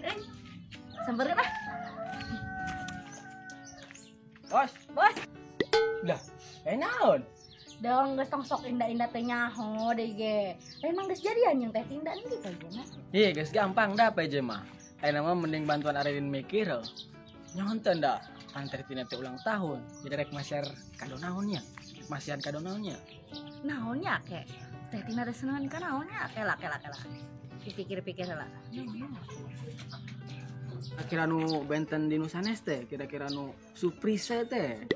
Aririn euy. Sampeurkeun ah. Bos, Bos. Lah, naon? Dong geus tong sok indah-indah teh nyaho deui ge. Emang geus jadian jeung Teh Tinda nih Pak Jena. Ih, geus gampang dah Pak mah. Ayeuna mah mending bantuan Aririn mikir heuh. Nyonten dah, kan Teh Tinda teh ulang tahun. Jadi rek masiar kado naonnya? Masian kado naonnya? Naonnya ke? Teh Tinda teh senengan ka naonnya? Kela kela kela. Dipikir-pikir heula. Kira nu benten di nu sanes teh, kira-kira nu surprise teh.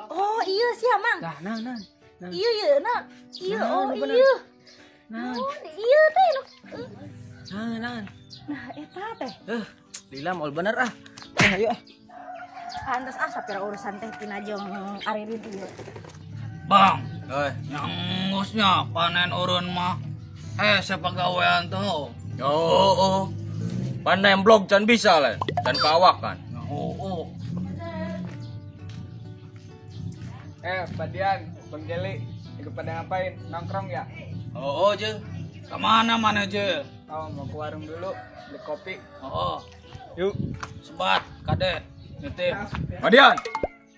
Oh, iya sih, Mang. Lah, nah, nah. Nah. Iya iya nah. Iya nah, oh iya. Nah. Oh, iya teh. Nah, nah. Nah, eta teh. Lila mau bener ah. Ayo ah. Pantes ah sapira urusan Teh Tina jeung Aririn ieu. Bang, nyangusnya panen urun mah. Siapa gawean tuh? Oh, oh. Pandai blog can bisa lah, can kawak kan. Oh, oh. Pak Dian, Bang Jeli, ikut pada ngapain? Nongkrong ya? Oh, oh Je. Kemana mana Je? Oh, mau ke warung dulu, beli kopi. Oh, oh. Yuk. Sebat, kade, nitip. Pak Dian,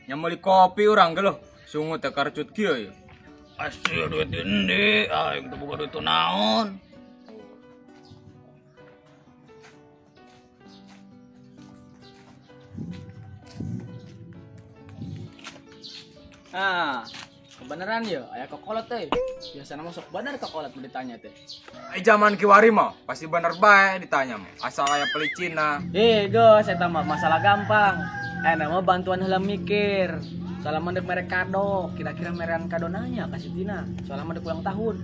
yang beli kopi orang geluh. Sungut teh karcut kieu ya. Asli duit ini, aing teu boga duit naon. Nah, kebenaran ya, aya kokolot teh. Biasana mah sok bener kokolot mun ditanya teh. Zaman kiwari mah pasti bener bae ditanya mah. Asal aya pelicina. Geus eta mah masalah gampang. Mah bantuan heula mikir. Soalnya mah deuk mere kado, kira-kira merean kado nanya ka si Tina. Soalnya mah deuk ulang tahun.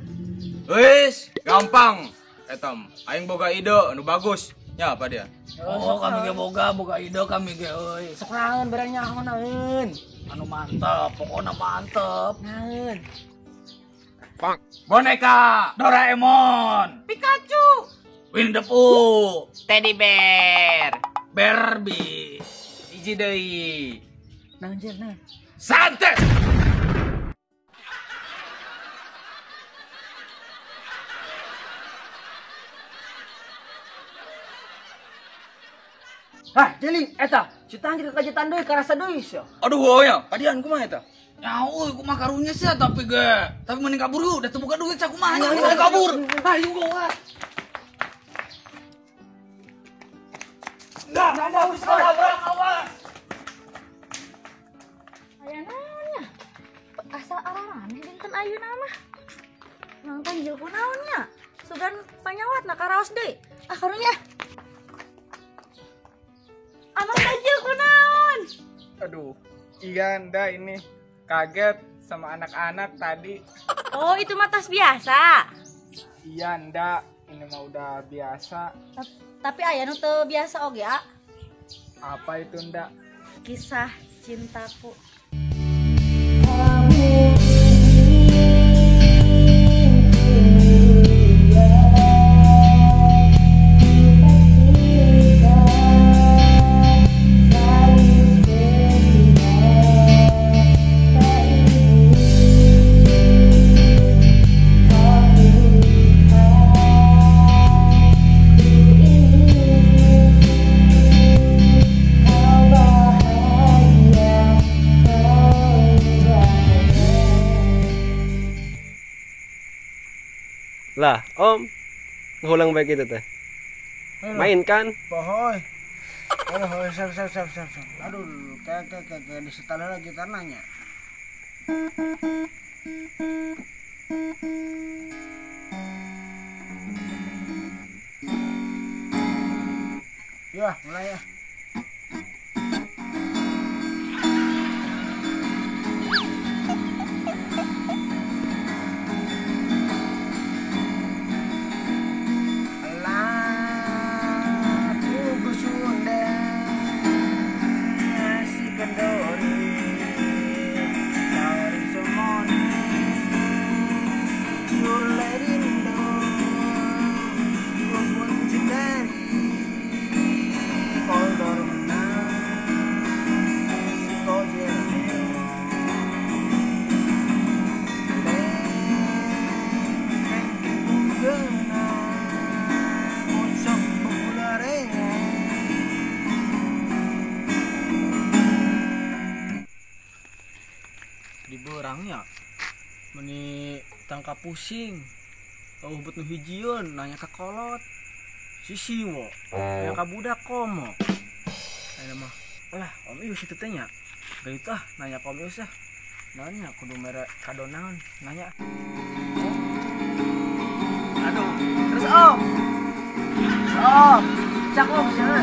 Wis, gampang. Eta aing boga ide anu bagus. Ya apa dia? Oh, kami ge boga ide kami ge euy. Sok naon barang nyaho naon. Anu mantep, pokoknya mantep. Naon. Pang. Boneka Doraemon, Pikachu, Winnie the Pooh, Teddy Bear, Barbie. Hiji deui. Naon Jel, naon. Santet. Hah, Jeli, eta, si tangkir kekajetan deui karasa deui sia. Aduh, oh ya, Padian kumaha eta? Ya, euy, kumaha karunya sia tapi ge. Tapi mending kabur yuk, da teu boga duit sia kumaha nya mending kabur. Ayo goa. Enggak, enggak usah nabrak, awas. Aya naonnya? Asal araraneh dinten ayeuna mah. Nang tanjil kunaon nya? Sugan panyawatna karaos deui. Ah karunya. Amang tajil kunaon? Aduh, iya nda ini kaget sama anak-anak tadi. Oh, itu mah tas biasa. Iya nda, ini mah udah biasa. Tapi aya nu teu biasa oge, ah. Apa itu nda? Kisah cintaku. Lah, Om, ngulang baik itu teh. Main kan? Bohoi. Aduh, siap. Aduh, kayak disetel lagi gitarnya. Ya, mulai ya. Tadi beurangnya meni tangka pusing. Oh bet nu hijieun nanya ka kolot. Si siwo, nanya ka budak komo. Ayeuna mah lah Om Ius itu teh nya. Geuit ah nanya ka Om Ius ah. Nanya kudu mere kado naon nanya. Aduh, terus Om. Om, cak Om sia.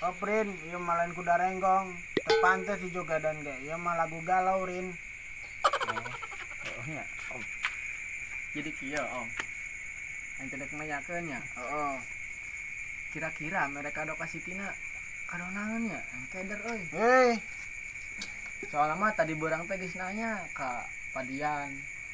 Oh Rin, ieu mah lain kuda renggong. Teu pantes dijogedan ge. Ieu mah lagu galau Rin. Oh nya, Om. Jadi kieu Om. Aing teh dek nanyakeun nya. Heeh. Kira-kira mere kado ka si Tina kado naon nya? Aing keder euy. Hei, Soalnya mah tadi beurang teh geus nanya ka Padian,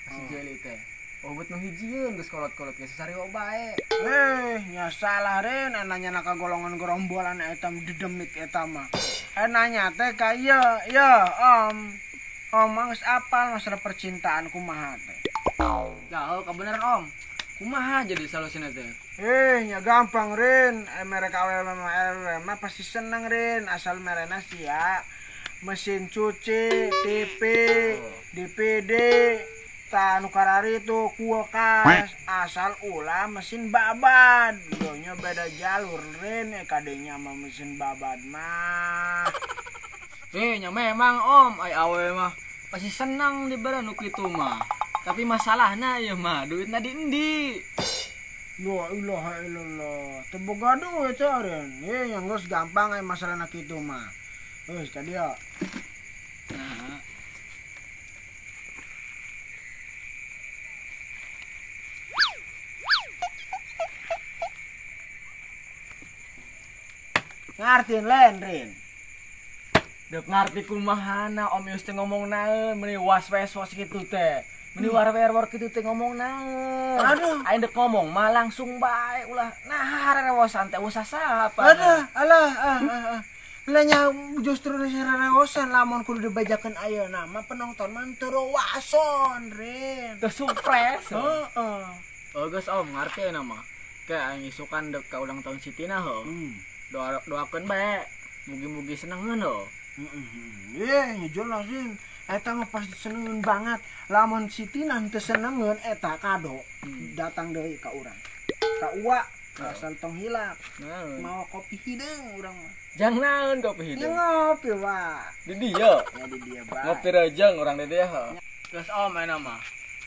ka si Jeli teh. Oh bet nu hijieun geus kolot-kolot geus sasariwa bae. Eh, nya salah Rin, nanya na ka golongan gerombolan eta dedemit eta mah. Nanya teh ka ieu, ieu Om. Om mah geus apal masalah percintaan kumaha teh. Dah, kebenaran Om. Kumaha jadi solusina teh? Eh, nya gampang Rin. Mereka awewe mah awewe mah pasti seneng Rin, asal merena sia mesin cuci, TV, DVD, tah nu karari itu kulkas, asal ulah mesin babad. Donya beda jalur Rin, kadenya mah mesin babad mah. Eh, nya memang Om, ai awewe mah pasti senang dibere nu kitu mah. Tapi masalahna ieu mah duitna di endi? La ilaha illallah. Teu boga duit teh Rin. Eh, yang geus gampang ai masalahna kitu mah. Geus ka dieu. Nah, Ngartiin lain Rin. Dek ngarti kumahana Om Yus teh ngomong naon, meni was-was kitu teh. Meni war-war kitu teh ngomong naon. Aduh. Aing dek ngomong mah langsung bae ulah nah harerewosan teh usah sapa. Aduh, alah, ah, ah, ah. Lah nya justru rerewosan lamun kudu dibajakeun ayeuna mah penonton mah teu wason Rin. Teu surprise. Heeh. Oh geus Om, ngarti ayeuna mah. Kayak aing isukan dek ka ulang tahun si Tina heuh. Doa doakeun bae. Mugi-mugi senengeun heuh. Ye, nya jelas Rin. Eta mah pasti senengeun banget. Lamun si Tina teu senengeun eta kado datang deui ka urang. Ka uwa, asal tong hilap. Naon? Mau kopi hideung urang mah. Jang naon kopi Ya hideung? ngopi wa. Di dieu. Ya di dieu bae. Ngopi rejeng urang di dieu heuh. Geus Om ayeuna mah.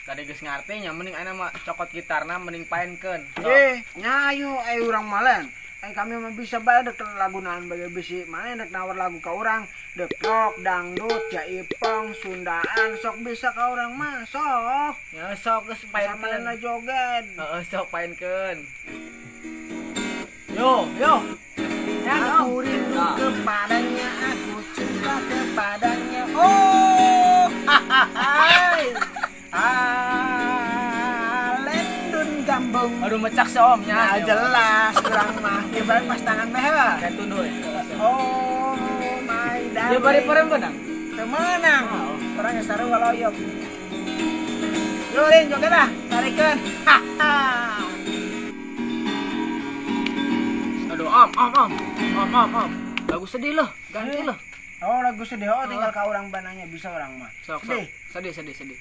Tadi geus ngarti nya mending ayeuna mah cokot gitarna mending paenkeun. Sok. Eh, nyayu ayo urang malen. Kami mah bisa bae dek lagu naon bae bisi mana dek nawar lagu ka urang, dek rock, dangdut, jaipong, Sundaan, sok bisa ka urang mah, sok. Ya sok geus Sama paenkeun. lain joget. Heeh, sok paenkeun. Yo, yo. Ya, Om. Aku rindu Nah. kepadanya, aku cinta kepadanya. Oh, hai. Alendun gambung. Aduh mecak si Om nya. Nah, jelas urang mah. Ieu bae pas tangan meh lah. Kayak tunduh. Oh my darling. Ya bari parem benang. Teu meunang. Urang geus sarua loyok. Yo Rin, joget ah, tarikeun. Haha. Aduh, Om, Om, Om. Om, Om, Om. Lagu sedih loh, ganti loh. Oh, lagu sedih. Oh, tinggal ka urang bananya bisa urang mah. Sok, sok. Sedih. Sedih, sedih, sedih.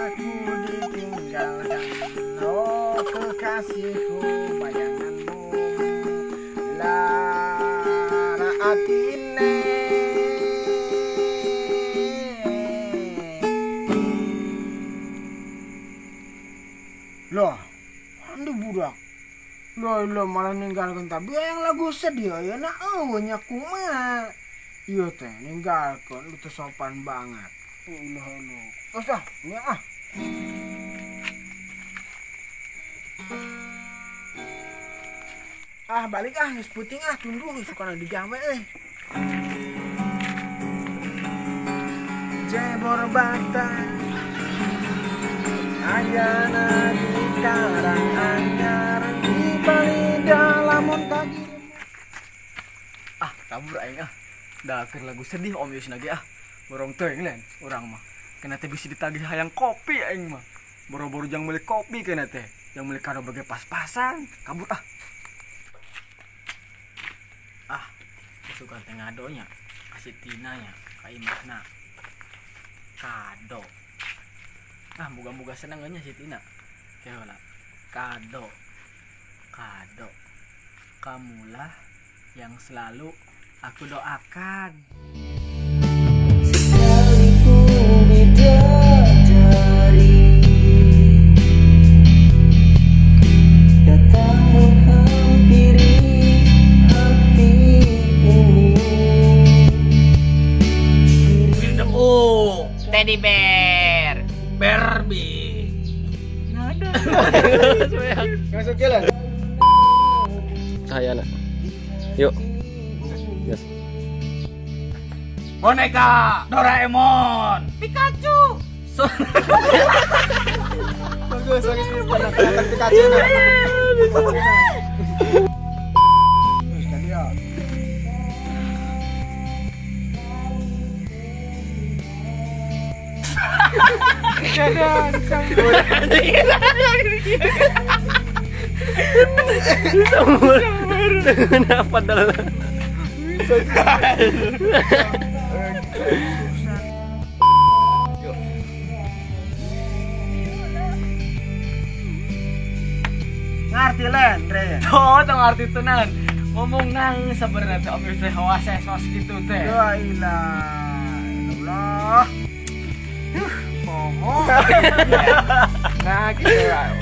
Aku ditinggalkan, oh kekasihku, bayanganmu lara atine. Loh, andi budak. Loh, loh malah ninggalkan tapi yang lagu sedih ya na eueuh nya kumaha. Ieu teh ninggalkeun lu teh sopan banget. Allah Allah. Terus ah, ini ah. Ah, balik ah, geus puting ah, tunduh sukana digawe euy. Jebor bata ayana di karang anyar di palida lamun kagirim. Ah, kabur aing ah. Dah keur lagu sedih Om Yus lagi ah. Borong teuing lain urang mah. Kena teh bisi ditagih hayang kopi aing mah. Boro-boro jang meuli kopi kena teh. Yang milik kado bagai pas-pasan, kabur ah. Ah, suka teh ngadonya, kasih Tina nya, ka imahna. Kado. Ah, moga-moga seneng nya si Tina. Keheula. Kado. Kado. Kamulah yang selalu aku doakan. Sekalipun bidadari datang menghampiri hati ini. Oh, teddy bear, Barbie. Nada. Masuk jalan. Cahayana. Yuk. Yes. Boneka Doraemon, Pikachu. Bagus, bagus. Kelihatan Pikachu nah. Terus tadi ya. Kenapa dalam? Ngerti len, Re. Tuh, tong ngerti tenan. Ngomong nang sebenarnya teh om teh hawas sos gitu teh. Ya ilah. Allah. Bohong. Nah, gitu ya.